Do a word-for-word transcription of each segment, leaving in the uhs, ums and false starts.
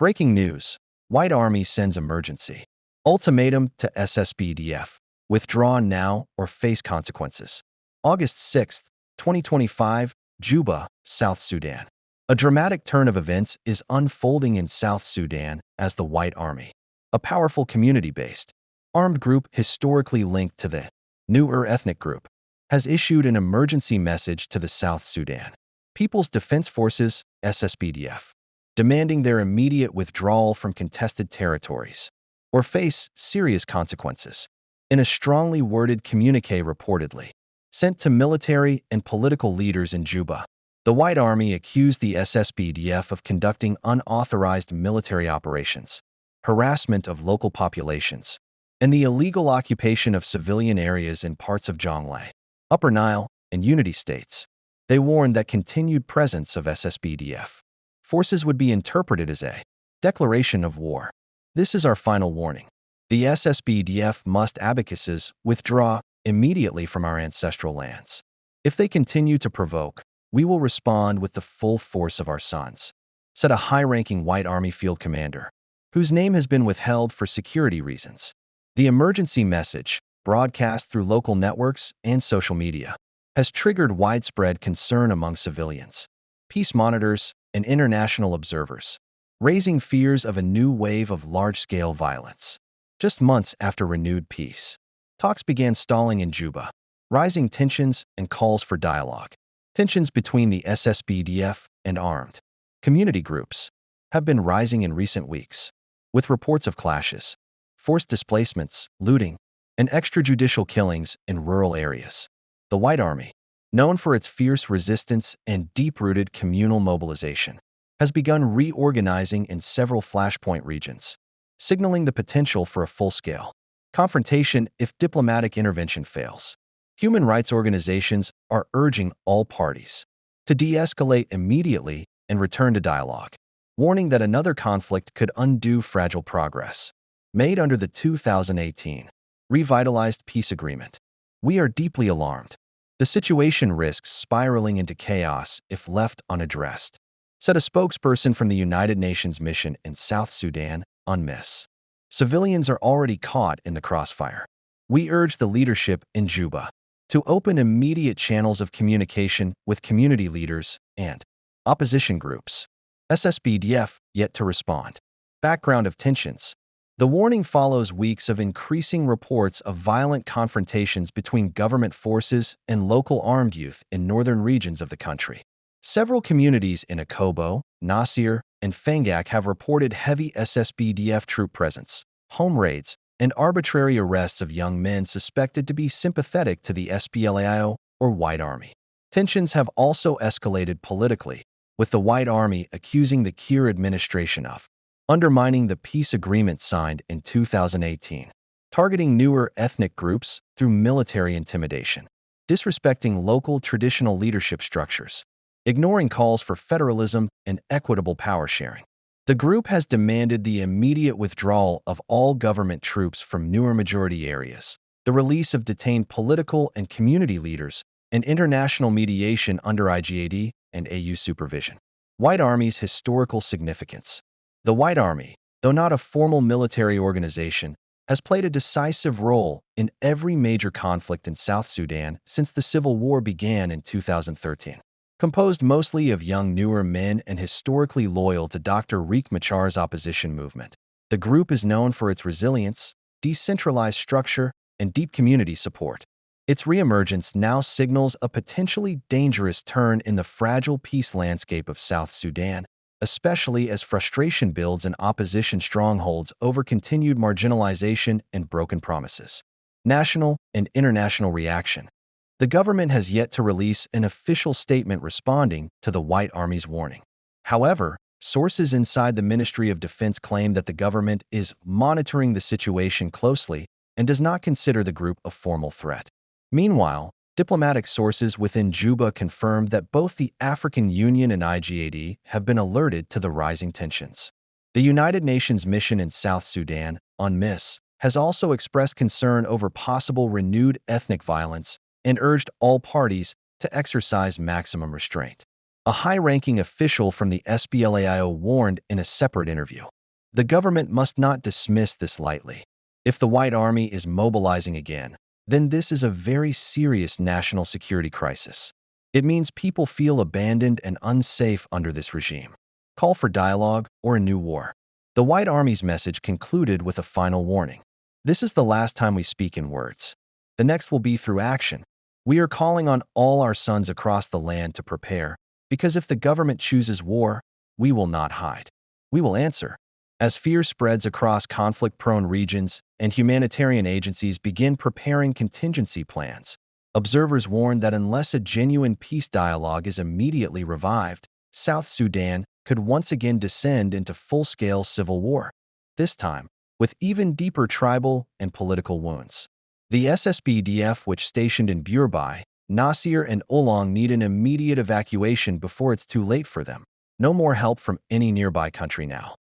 Breaking news. White Army sends emergency ultimatum to S S P D F. Withdraw now or face consequences. August sixth, twenty twenty-five, Juba, South Sudan. A dramatic turn of events is unfolding in South Sudan as the White Army, a powerful community-based, armed group historically linked to the Nuer ethnic group, has issued an emergency message to the South Sudan People's Defense Forces, S S P D F, demanding their immediate withdrawal from contested territories or face serious consequences. In a strongly worded communique reportedly sent to military and political leaders in Juba, the White Army accused the S S P D F of conducting unauthorized military operations, harassment of local populations, and the illegal occupation of civilian areas in parts of Jonglei, Upper Nile, and Unity states. They warned that continued presence of S S P D F forces would be interpreted as a declaration of war. "This is our final warning. The S S P D F must abacusses withdraw immediately from our ancestral lands. If they continue to provoke, we will respond with the full force of our sons," said a high-ranking White Army field commander, whose name has been withheld for security reasons. The emergency message, broadcast through local networks and social media, has triggered widespread concern among civilians, peace monitors, and international observers, raising fears of a new wave of large-scale violence. Just months after renewed peace talks began stalling in Juba, rising tensions and calls for dialogue. Tensions between the S S P D F and armed community groups have been rising in recent weeks, with reports of clashes, forced displacements, looting, and extrajudicial killings in rural areas. The White Army, known for its fierce resistance and deep-rooted communal mobilization, has begun reorganizing in several flashpoint regions, signaling the potential for a full-scale confrontation if diplomatic intervention fails. Human rights organizations are urging all parties to de-escalate immediately and return to dialogue, warning that another conflict could undo fragile progress made under the two thousand eighteen revitalized peace agreement. "We are deeply alarmed. The situation risks spiraling into chaos if left unaddressed," said a spokesperson from the United Nations mission in South Sudan, UNMISS. "Civilians are already caught in the crossfire. We urge the leadership in Juba to open immediate channels of communication with community leaders and opposition groups." S S P D F yet to respond. Background of tensions. The warning follows weeks of increasing reports of violent confrontations between government forces and local armed youth in northern regions of the country. Several communities in Akobo, Nasir, and Fangak have reported heavy S S P D F troop presence, home raids, and arbitrary arrests of young men suspected to be sympathetic to the S P L A I O or White Army. Tensions have also escalated politically, with the White Army accusing the Kiir administration of undermining the peace agreement signed in two thousand eighteen, targeting Nuer ethnic groups through military intimidation, disrespecting local traditional leadership structures, ignoring calls for federalism and equitable power sharing. The group has demanded the immediate withdrawal of all government troops from Nuer majority areas, the release of detained political and community leaders, and international mediation under I G A D and A U supervision. White Army's historical significance. The White Army, though not a formal military organization, has played a decisive role in every major conflict in South Sudan since the civil war began in two thousand thirteen. Composed mostly of young Nuer men and historically loyal to Doctor Riek Machar's opposition movement, the group is known for its resilience, decentralized structure, and deep community support. Its reemergence now signals a potentially dangerous turn in the fragile peace landscape of South Sudan, especially as frustration builds in opposition strongholds over continued marginalization and broken promises. National and international reaction. The government has yet to release an official statement responding to the White Army's warning. However, sources inside the Ministry of Defense claim that the government is monitoring the situation closely and does not consider the group a formal threat. Meanwhile, diplomatic sources within Juba confirmed that both the African Union and I G A D have been alerted to the rising tensions. The United Nations mission in South Sudan, UNMISS, has also expressed concern over possible renewed ethnic violence and urged all parties to exercise maximum restraint. A high-ranking official from the S P L A I O warned in a separate interview. The government must not dismiss this lightly. If the White Army is mobilizing again, then this is a very serious national security crisis. It means people feel abandoned and unsafe under this regime. Call for dialogue or a new war. The White Army's message concluded with a final warning. This is the last time we speak in words. The next will be through action. We are calling on all our sons across the land to prepare, because if the government chooses war, we will not hide. We will answer. As fear spreads across conflict-prone regions and humanitarian agencies begin preparing contingency plans, observers warn that unless a genuine peace dialogue is immediately revived, South Sudan could once again descend into full-scale civil war, this time with even deeper tribal and political wounds. The S S P D F, which stationed in Burbai, Nasir and Olong, need an immediate evacuation before it's too late for them. No more help from any nearby country now.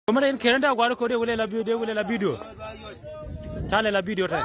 Kɔmɛ in kɛn da guar kode wile la video, wile la video. Tale la video tɛ.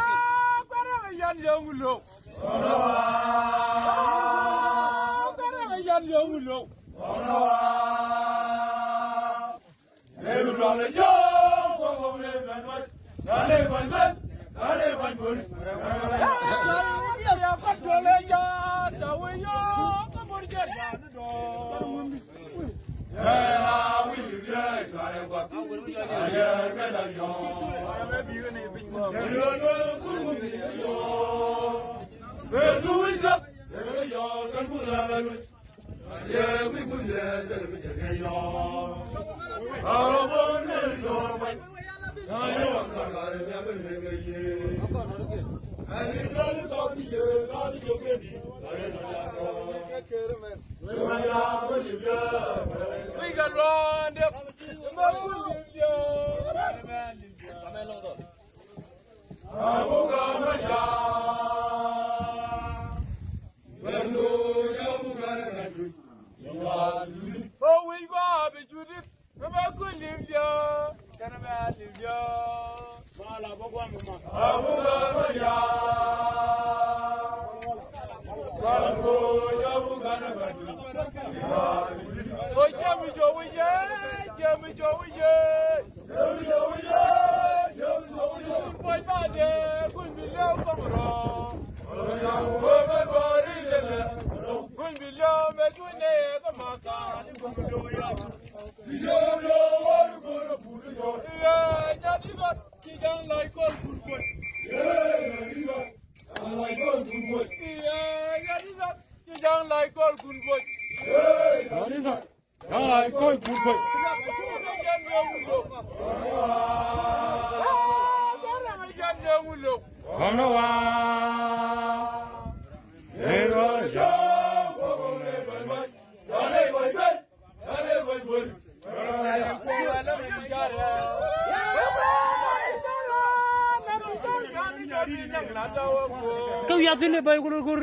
Kɛ wiathin ɛ bäy kulor kor.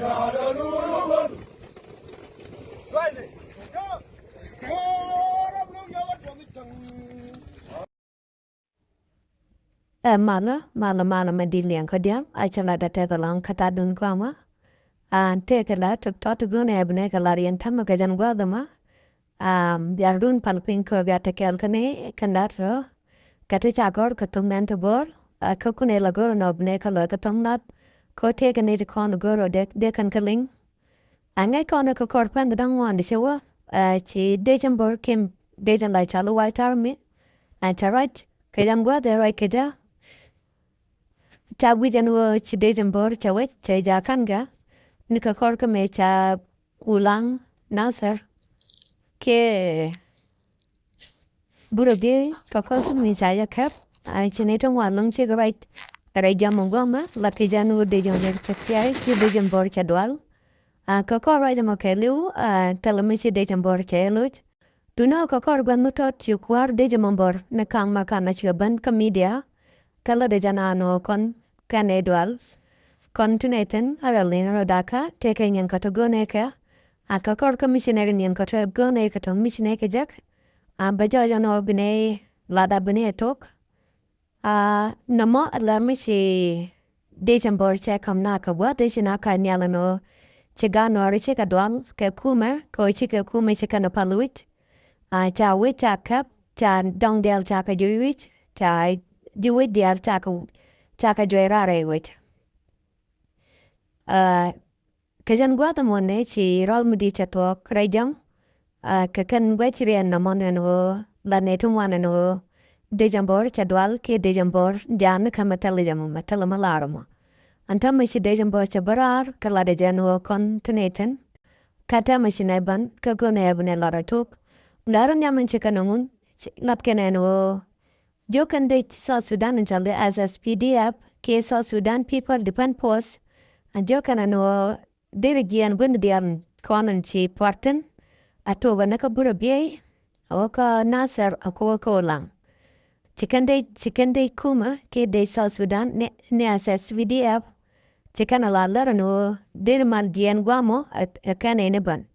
Ɛ malä, malä, malä mɛ di̱t liɛŋ kä diaal, a cɛ lat a tɛth alɔŋ kä ta̱a̱dun kuamä. A tëëkɛ la tɔt tɔt ti go̱o̱nɛ ɛ bi nɛ kɛ lat yɛn täämɛ kɛ jɛn gua̱a̱th ɛmɔ. A bia run pal piny kɛ bia te kɛɛl kä ni kɛn lat rɔ. Kɛ ti ca gɔ̱r kɛ thok nɛn ti bo̱o̱r, a kä kun ɛ la go̱r nɔ bi nɛ kɛ lɔc kɛ thok nath. Kɛ tëëkɛ ni ti kɔn go̱r rɔ dee, dee kɛn kä liŋ. A ŋäc kɔn ɛ kɛ kɔr pɛn da̱ŋ ŋuan di cɛ wä, a ci dee cɛ bo̱o̱r kim dee cɛ la cal White Army. A ca ruac kɛ jɛn gua̱a̱th ɛ ruac kɛ jɛ. Ca guic ɛn ɣöö ci dec ɛn bo̱o̱r cɛ wec cɛ ja̱ ka̱n gɛ ni kɛ kɔr kä mëë ca Ulaŋ Nasir kiɛ Burɛ Biey kɛ kɔr kä mëë ca jɛ kɛp. A ci ni ti ŋuan lo̱ŋ cik ruac rɛy jam ɛn guɔ̱mɛ la kɛ jɛn ɣöö dec ɛn bo̱o̱r cɛ thiay kiɛ dec ɛn bo̱o̱r cɛ dual. A kɛ kɔr ruac ɛmɔ kɛ li̱w, a thilɛ mi ci dec ɛn bo̱o̱r cɛ loc. Duŋni ɣöö kɛ kɔr gua̱th mi tɔt ci kua̱r dec ɛmɔ bo̱r ni ka̱n ma ka̱n a cikɛ ben kä midia. Kä lät ɛ jɛn an ɣöö kɔn kɛn ɛ dual. Kɔn ti nɛ thi̱n a rɛl ni rɔ dakä tëëkɛ nyin kɛ tɔ go̱o̱nɛ kɛ. A kɛ kɔr kä micinɛri nyin kɛ tɔ go̱o̱nɛ kɛ tɔ micinɛ kɛ jek. A bɛ jɔɔc ɛn ɣöö bi nɛ lat a bi nɛ tok. A nɔmɔ a lɛr mi ci dec ɛn bo̱r cɛ ka̱m na kɛ gua̱th dec ci na ka nhial ɛn ɣöö ci gaat nuɔɔri cikɛ dual kɛ kumɛ kɛ ɣöö cikɛ kumɛ ci kɛn pal wi̱c. A ca wi̱c ca kɛp ca dɔŋ diaal ca kɛ juɔc wi̱c ca ji̱ wi̱c diaal ca kɛ ca kɛ juɔc raar rɛy wi̱c. A kɛ jɛn gua̱a̱th ɛmɔ nɛ ci rɔl mi di̱i̱t cɛ tuɔɔk rɛy jɔ̱ŋ. A kɛ kɛn guɛc riɛn nɔmɔ nɛn ɣöö la nɛ ti ŋuan nɛn ɣöö dec ɛn bo̱r cɛ dual kiɛ dec ɛn bo̱r ja̱a̱n ni kɛ mɛ thɛl jɛ mɔ mɛ thɛl mɛ lar mɔ. Ɛn täämɛ ci dec ɛn bo̱r cɛ bä raar kɛ lat ɛ jɛn ɣöö kɔn ti nɛ thi̱n. Kä täämɛ ci nɛ ban kä go̱n ɛ bi nɛ lat ɛ tok. Lar ɛ nhiam ɛn ci kɛn ɛ ŋun lat kɛn ɛn ɣöö jiök kɛn dec South Sudan in cɔl i̱ S S P D F kiɛ South Sudan People Defense Force. Ɛn jiök kɛn ɛn ɣöö deri jiɛɛn gua̱n diaal kɔn in ci pua̱r thi̱n. A tuɔɔk ɛn kä Burɛ Biey a wä kä Nasir a kɛ wä kä Ulaŋ. Ci kɛn dec ci kɛn dec kumä kiɛ dec South Sudan ni, ni S S P D F. Ci kɛn a la lär ɛn ɣöö deri mal jiɛɛn gua̱a̱mɔ ɛ kɛn ɛn i̱ bän.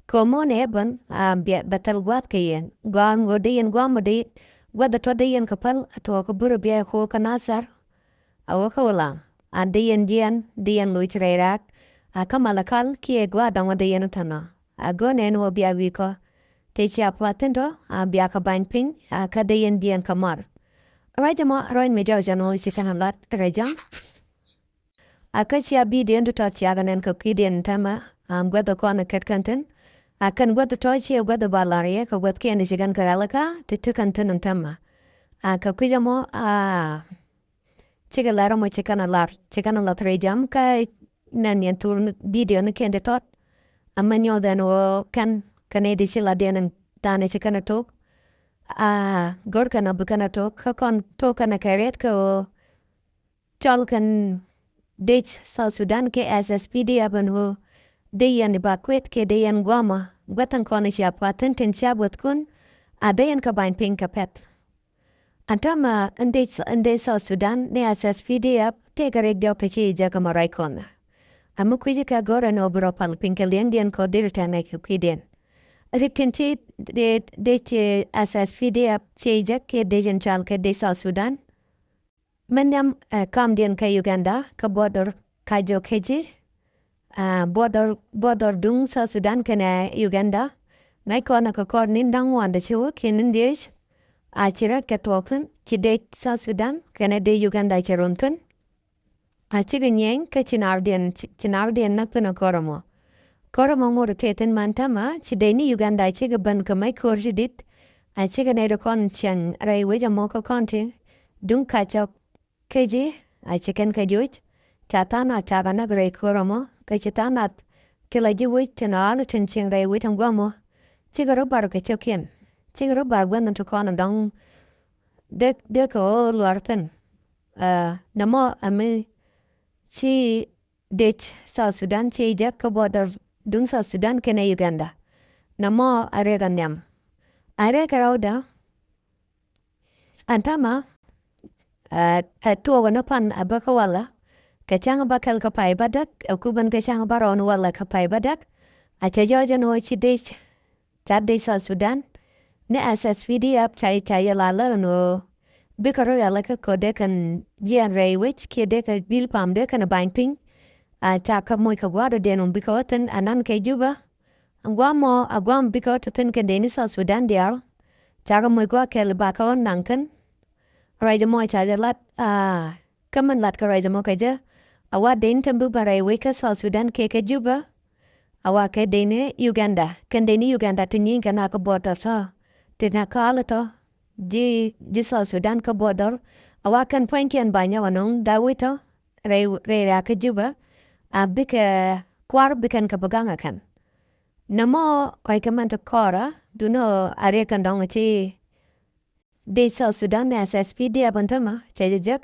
Kɛ mɔ nɛ bän a bia bɛ thil gua̱a̱th kɛ yɛn gua̱a̱ŋ ɣöö dee yɛn gua̱a̱mɔ dee gua̱th ɛ tɔt dee yɛn kɛ päl a tuɔɔk kä Burɛ Biey a kɛ wä kä Nasir. A wä kä Ulaŋ a dee yɛn jiɛɛn dee yɛn loc rɛy raak. A kä Malakal kiɛ gua̱a̱r dɔ̱ŋ wä dee yɛn thän ɔ. A go̱o̱r nɛn wä bia wi̱i̱ kɔ. Tëë cia pua̱th thi̱n tɔ a bia kɛ ba̱ny piny a kä dee yɛn jiɛɛn kɛ mar. Ruac ɛmɔ ruac mi jɔɔc ɛn ɣöö ci kɛn a lat rɛy jɔ̱ŋ. A kä cia bidio in ti tɔt cia kɛ nɛn kɛ kui̱diɛn in täämɛ a guäth kɔn ɛ ket kɛn thi̱n. A kɛn guäth tɔt ciɛ guäth ba lar yɛ kɛ guäthkiɛn ti ci kɛn kɛ rɛl kä ti ti kɛn thi̱n in täämɛ. A kɛ kui̱c ɛmɔ a cikɛ lar ɛmɔ ci kɛn a lar ci kɛn a lath rɛy jam kä nɛn yɛn thur bidio ni kɛn ti tɔt. Amɛ nyuɔth ɛn ɣöö kɛn kɛ nɛy ti ci latdiɛn in tha̱a̱n ci kɛn a tok. A go̱r kɛn a bi kɛn a tok kä kɔn tok kɛn a kɛ riɛt kɛ ɣöö cɔl kɛn dec South Sudan kɛ S S P D F ɛn ɣöö dee yɛn i̱ ba kuet kɛ dee yɛn guamɔ gua̱th ɛn kɔn i̱ cia pua̱th thi̱n tin cia buɔthkun. A dee yɛn kɛ ba̱ny piny kɛ pɛ̈th. Ɛn täämɛ ɛn dec ɛn dec South Sudan ni S S P D F tëëkɛ riɛk diɔ̱k ti ci jɛ kɛ mɔ ruac kɔn. Ɛmɛ kui̱ci kɛ go̱rɛ ni ɣöö bi rɔ pal piny kɛ liɛŋdiɛn kɛ ɣöö deri tɛn ŋäc kɛ kui̱diɛn. Rik tin ci dec S S P D F ci jɛ kɛ dec in cɔal kɛ dec South Sudan. Min nhiam ɛ kamdiɛn kä Uganda kä border Kajo Keji. Ɛ border border duŋ South Sudan kɛnɛ Uganda. Ŋäc kɔn ɛ kɛ kɔr ni̱n da̱ŋ ŋuan dee ci wä kiɛ ni̱n dhieec. A ci rɛk kɛ tuɔɔk thi̱n ci dec South Sudan kɛnɛ dec Uganda cɛ rom thi̱n. A cikɛ nyieny kä ci naardiɛn ci naardiɛn näk thi̱n ɛ kɔr ɛmɔ. Kɔr ɛmɔ ŋot ɛ tëë thi̱n man täämɛ ci dec ni Uganda cikɛ ben kɛ mec ko̱r ci di̱t. A cikɛ nɛy ti kɔn cieŋ rɛy wec ɛmɔ kä kɔn ti duŋ Kajo Keji. A ci kɛn kɛ joc ca tha̱a̱ŋ nath cakɛ näk rɛy ko̱r ɛmɔ kä ci tha̱a̱ŋ nath ti la ji̱ wec tin ɣa̱a̱l tin cieŋ rɛy wec ɛn gua̱a̱mɔ. Cikɛ rɔ bar kɛ cio̱kiɛn cikɛ rɔ bar gua̱n ti kɔn ɛn dɔ̱ŋ. Dee dee kɛ ɣöö luaar thi̱n. Ɛ nɛmɔ ɛmi ci dec South Sudan ci jek kä border duŋ South Sudan kɛnɛ Uganda. Nɛmɔ a rɛk a nhiam a rɛk a rɛwdɛ. Ɛn täämɛ ɛ tuɔɔk ni pan a bä kä walɛ. Kɛ cäŋ bäkɛl kä pay bädäk, ɛ kupɛn kɛ cäŋ bärɔw ni walɛ kä pay bädäk. A cɛ jɔɔc ɛn ɣöö ci dec, ca dec South Sudan ni S S P D F ca, ca yɛ la lär ɛn ɣöö bikɛ rɔ rialikä kɛ dee kɛn jiɛn rɛy wec kiɛ dee kɛ bil pam dee kɛn ba̱ny piny. A ca kä moc kɛ gua̱a̱r dɔ̱diɛn ɣöö bikɛ wä thi̱n anan kɛ Juba. Gua̱a̱r mɔ a gua̱a̱r bikɛ wä thi̱n kɛn dee ni South Sudan diaal. Ca kä moc gua̱a̱r kɛl ba kä wä naŋ kɛn. Ruac mɔ ca jɛ lat, a, kä min lat kɛ ruac mɔ kɛ jɛ. A wa dee ni tɛm bi bä rɛy wec kä South Sudan kɛ kɛ Juba. A wa kɛ dee ni Uganda. Kɛn dee ni Uganda ti nyieny kɛn a kä border tɔ. Ti na kä alɛ tɔ. Ji̱, ji̱ South Sudan kä border. A wa kɛn puɔ̱nykiɛn ba nyɛ wa nɔŋ da wi̱c tɔ. Rɛy, rɛy ria kä Juba. A bikɛ kuar bikɛn kɛ bi gaŋ a kɛn. Nɛ mɔ kɔc kɛ mɛn ti kɔrä. Dunɔ a riɛk kɛn dɔŋ ci dec South Sudan ni S S P D F ɛn tämɛ cɛ jɛ jek.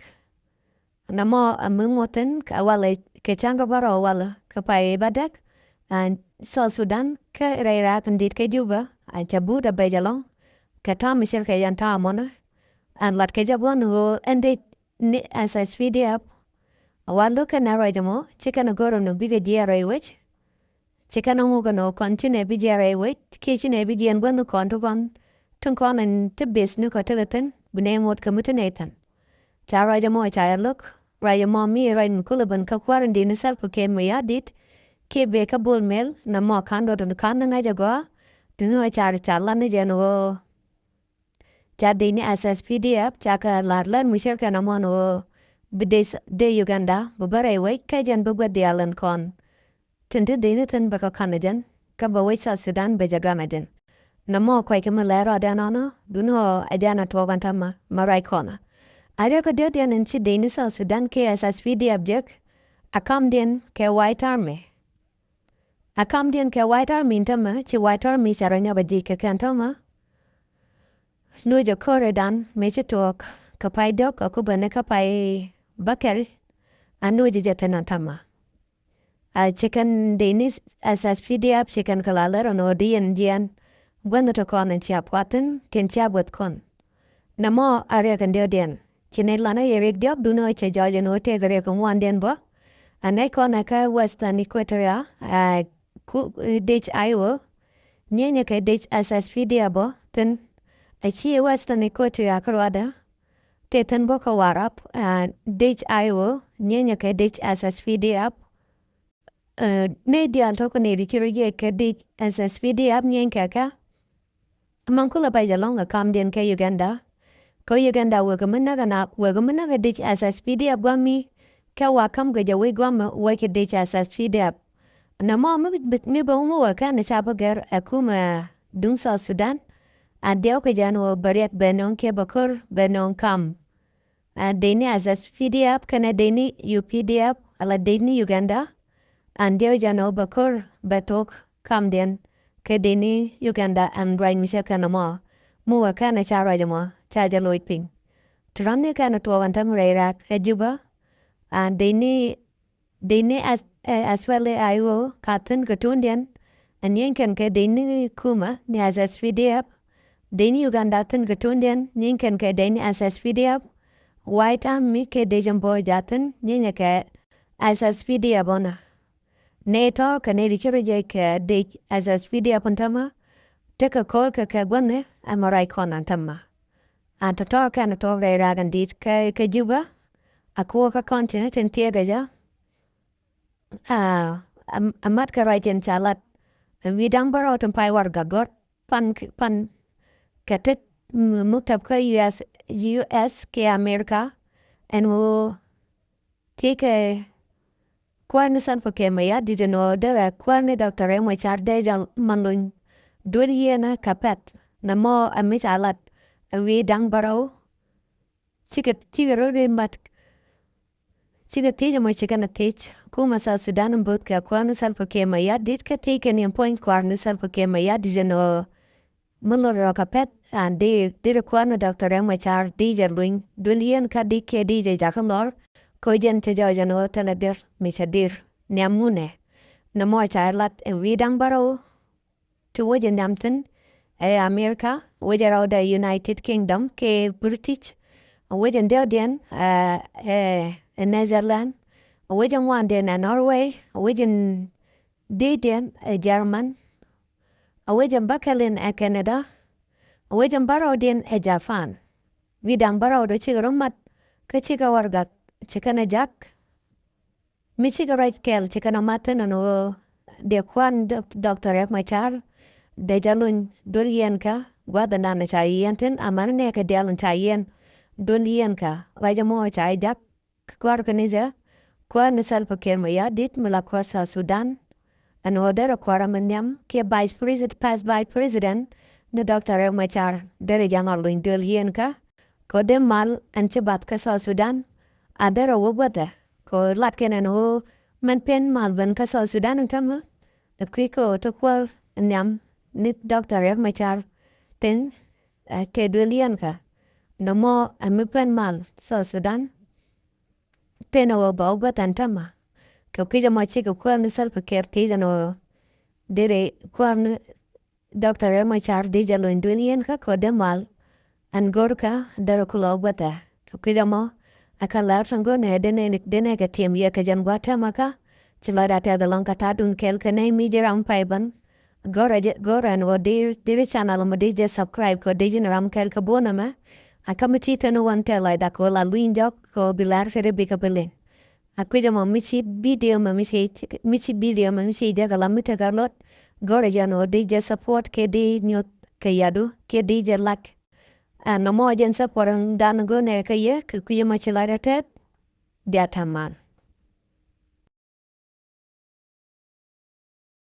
Nɛ mɔ a mi ŋuɔthin kɛ walɛ kɛ cäŋ kɛ bärɔw walɛ kɛ pay bädäk. Ɛn South Sudan kɛ rɛy raak in dit kɛ Juba a cɛ but a bɛc ɛlɔ̱ŋ. Kɛ ta̱a̱ mi cir kɛ yɛn ta̱a̱ mɔnɛ. Ɛn lat kɛ jɛ buɔ̱n ɣöö ɛn dec ni S S P D F. A wa lo̱k kɛn a ruac ɛmɔ ci kɛn a go̱r ɛn ɔ bikɛ jiɛɛr rɛy wec. Ci kɛn a ŋuk ɛn ɔ kɔn ci nɛ bi jiɛɛr rɛy wec kiɛ ci nɛ bi jiɛɛn guänh kɔn ti kɔn. Tin kɔn ɛn ti beth ni kɔ tekɛ thi̱n bi nɛ ŋot kɛ mi ti nɛ thi̱n. Ca ruac ɛmɔ ca yɛ lo̱k ruac ɛmɔ mi ruac mi kulɛ ben kä kua̱r in di̱t ni Salva Kiir Mayardit. Kiɛ bee kä Bol Mel nɛ mɔ ka̱n dɔ̱t in ka̱n ni ŋa̱c ɛ gɔaa. Ti ni ɣöö ca, ca lan ni jɛ ɛn ɣöö ca dec ni S S P D F ca kɛ la̱r lät mi cir kɛn ɛmɔ ɛn ɣöö bi dec, dec Uganda bi bä rɛy wec kä jɛn bi guäth diaal ɛn kɔn. Tin ti dec ni thi̱n bɛ kɛ ka̱n ɛ jɛn kä bɛ wec South Sudan bɛ jɛ gam ɛ jɛn. Nɛ mɔ kuec kɛ mi lɛr rɔɔdɛ nɔnɔ duni ɣöö ɛ jɛn ɛ tuɔɔk ɛn täämɛ mɛ ruac kɔnɛ. A riɛk kɛ diɔ̱kdiɛn in ci dec ni South Sudan kɛ S S P D F jek. A kamdiɛn kɛ White Army. A kamdiɛn kɛ White Army in täämɛ ci White Army ca rɔ nyɔk a ji̱ kɛ kɛn täämɛ. Nuɔ̱c ɛ ko̱r ɛ dan mëë ci tuɔɔk kɛ pay diɔ̱k a kupɛ ni kä pay bäkɛl. A nuɔ̱c ɛ jɛ thi̱n ɛn täämɛ. A ci kɛn dec ni S S P D F ci kɛn kɛ la lär ɛn ɣöö di yɛn jiɛɛn guänh ti kɔn ɛn cia pua̱thi̱n kɛn cia guäth kɔn. Nɛ mɔ a riɛk in diɔ̱kdiɛn ci nɛy lanä yɛ riɛk diɔ̱k duni ɣöö cɛ jɔɔc ɛn ɣöö tëëkɛ riɛk in ŋuandiɛn bä. A nɛy kɔn ɛ kä Western Equatoria, a ku dec I O. Nyieenyɛ kɛ dec S S P D F bä thi̱n. A ci Western Equatoria kä ruadɛ. Tëë thi̱n bä kä Warap, a dec I O nyieenyɛ kɛ dec S S P D F. Ɛ, nɛy diaal tɔ̱ kä nɛy ti ci rɔ jiɛc kɛ dec S S P D F nyieny kɛ kɛ. Ɛmɛ kulɛ bɛc ɛlɔ̱ŋ kɛ kamdiɛn kɛ Uganda. Kä Uganda wekɛ mi näk ɛna, wekɛ mi näk ɛ dec S S P D F gua̱a̱mi. Kɛ wa ka̱m kɛ jɛ wec gua̱a̱mɛ wec kɛ dec S S P D F. Nɛ mɔ mi, mi, mi bɛ wumä wä kɛn ca bä gɛr ɛ kumɛ duŋ South Sudan. A diɛw kɛ jɛn wä bɛ riɛk bɛ nöŋ kiɛ bɛ ko̱r bɛ nöŋ kam. A dec ni S S P D F kɛnɛ dec ni U P D F ala dec ni Uganda. An diɛw jɛn ɔ bɛ ko̱r bɛ tok kamdiɛn kɛ dec ni Uganda an ruac mi cɛ kɛn ɛmɔ. Mi wä kɛn ɛ ca ruac ɛmɔ ca jɛ loc piny. Ti ram ni kɛn ɛ tuɔɔk ɛn täm rɛy raak ɛ Juba. An dec ni, dec ni S-, eh, S P L A I O ka thi̱n kɛ tuundiɛn. Ɛ nyieny kɛn kɛ dec ni kumä ni S S P D F. Dec ni Uganda thi̱n kɛ tuundiɛn nyieny kɛn kɛ dec ni S S P D F. White Army kɛ dec ɛn bä jaathin nyieny kɛ S S P D F ɔnä. Nɛy tɔ̱ kɛ nɛy ti ci rɔ jiɛc kɛ dec S S P D F ɛn tämä. Tekɛ ko̱r kɛ kɛ gua̱nɛ ɛmɛ ruac kɔn ɛn tämä. An tɔ̱tɔ̱ kɛn tɔ̱ rɛy raak in di̱i̱t kɛ, kɛ Juba. A kuɔɔk kä kɔn tin tin thiekɛ jɛ. A, a, a mat kɛ ruac in ca lat. Wi̱i̱ da̱ŋ bärɔw tin pay warɛgak gɔ̱r pan, pan kɛ tet muktab kä U S, U S kɛ America. Ɛn ɣöö thiekɛ kuäär ni Salva Kiir Mayardit ɛn ɣöö derɛ kuäär ni Doctor Riek Machar dee jɛ man luny duel yieenä kɛ pɛ̈th. Nɛ mɔ ɛ mi ca lat ɛ wi̱i̱ da̱ŋ bärɔw. Cikɛ, cikɛ rɔ ri mat. Cikɛ thiec ɛmɔ cikɛ nɛ thiec kumɛ South Sudan in bo̱th kɛ kuäär ni Salva Kiir Mayardit kɛ thiec kɛn yɛn puɔ̱ny kuäär ni Salva Kiir Mayardit ɛn ɣöö mi lor rɔ kɛ pɛ̈th an di, di ri kuäär ni Doctor Riek Machar di jɛ luny duel yieen kä di kiɛ di jɛ jakä lɔr. Kɛ jɛn cɛ jɔɔc ɛn ɣöö thilɛ dir mi cɛ dir nhiam munɛ. Nɛ mɔ ca lat ɛ wi̱i̱ da̱ŋ bärɔw. Ti wec in nhiam thi̱n ɛ America, wec in rɛwdɛ United Kingdom kɛ British, wec in diɔ̱kdiɛn ɛ, ɛ, ɛ Netherland, A wec in ŋuandiɛn ɛ Norway, a wec in di̱i̱diɛn ɛ German, a wec in bäkɛliɛn ɛ Canada, a wec in bärɔwdiɛn ɛ Japan. Wi̱i̱dan bärɔwdɛ cikɛ rɔ mat kä cikɛ warɛgak, ci kɛn ɛ jak. Mi cikɛ ruac kɛl ci kɛn ɛ mat thi̱n ɛn ɣöö dee kua̱r ni Dok-, Doctor Riek Machar dee jɛ luny duel yiɛnkä, gua̱thdan ca yiɛn thi̱n, amäni nɛɛkɛ diaal in ca yiɛn duel yiɛnkä. Ruac ɛmɔ ca jɛ jak. Kuäär kä ni jɛ, kuäär ni Salva Kiir Mayardit mi la kuäär South Sudan. Ɛn ɣöö derɛ kuäärä mi nhiam kiɛ vice president, past vice president ni Doctor Riek Machar, derɛ jɛ ŋɔr luny duel yiënkä. Kɛ ɣöö dee mal ɛn ci bath kä South Sudan a derɛ wä guäthɛ. Kɛ ɣöö latkɛn ɛn ɣöö mɛn pen mal ben kä South Sudan ɛn tämɛ, ɛ kui̱ kɛ ɣöö te kuäär nhiam ni Doctor Riek Machar thi̱n, ɛ, kɛ duel yiënkä. Nɔmɔ ɛ mi pen mal South Sudan, pen ɛ ɣöö ba wä guäth ɛn tämɛ. Kɛ kui̱c ɛmɔ cikɛ kuäär ni Salva Kiir thiec ɛn ɣöö derɛ kuäär ni Doctor Riek Machar dee jɛ luny duel yiënkä kɛ ɣöö dee mal ɛn go̱rkä derɛ kulɛ wä guäthɛ. Kɛ kui̱c ɛmɔ ɛ kɛ lɛr tin go̱o̱r nɛ dee nɛ, dee nɛ kɛ tim yɛ kɛ jɛn gua̱a̱th täämɛ kä. Ci lɔcdä tɛth ɛlɔ̱ŋ kɛ ta̱a̱dun kɛl kɛ nɛy mi ji̱ ram pay bän. Go̱rɛ jɛ, go̱rɛ ɛn ɣöö deri, deri channel ɛmɔ deri jɛ subscribe kɛ ɣöö dee ji̱n ram kɛl kɛ buɔ̱n ɛmɛ. A kä mi ti thi̱n wän tɛth lɔcdä kɛ ɣöö la luny jɔk kɛ ɣöö bi lɛr kɛ ri bikɛ bi liŋ. A kui̱c ɛmɔ mi ci video ɛmɛ mi ci, mi ci video ɛmɛ mi ci jek ala mi tekɛ lot. Go̱rɛ jɛ ɛn ɣöö deri jɛ support kiɛ deri nyuɔth kɛ yadu kiɛ deri jɛ like. Ɛn nɔmɔ jɛn support ɛn dan go̱o̱r nɛ kɛ yɛ kɛ kui̱c ɛmɔ ci lɔcdä tɛth. Bia tɛm mal.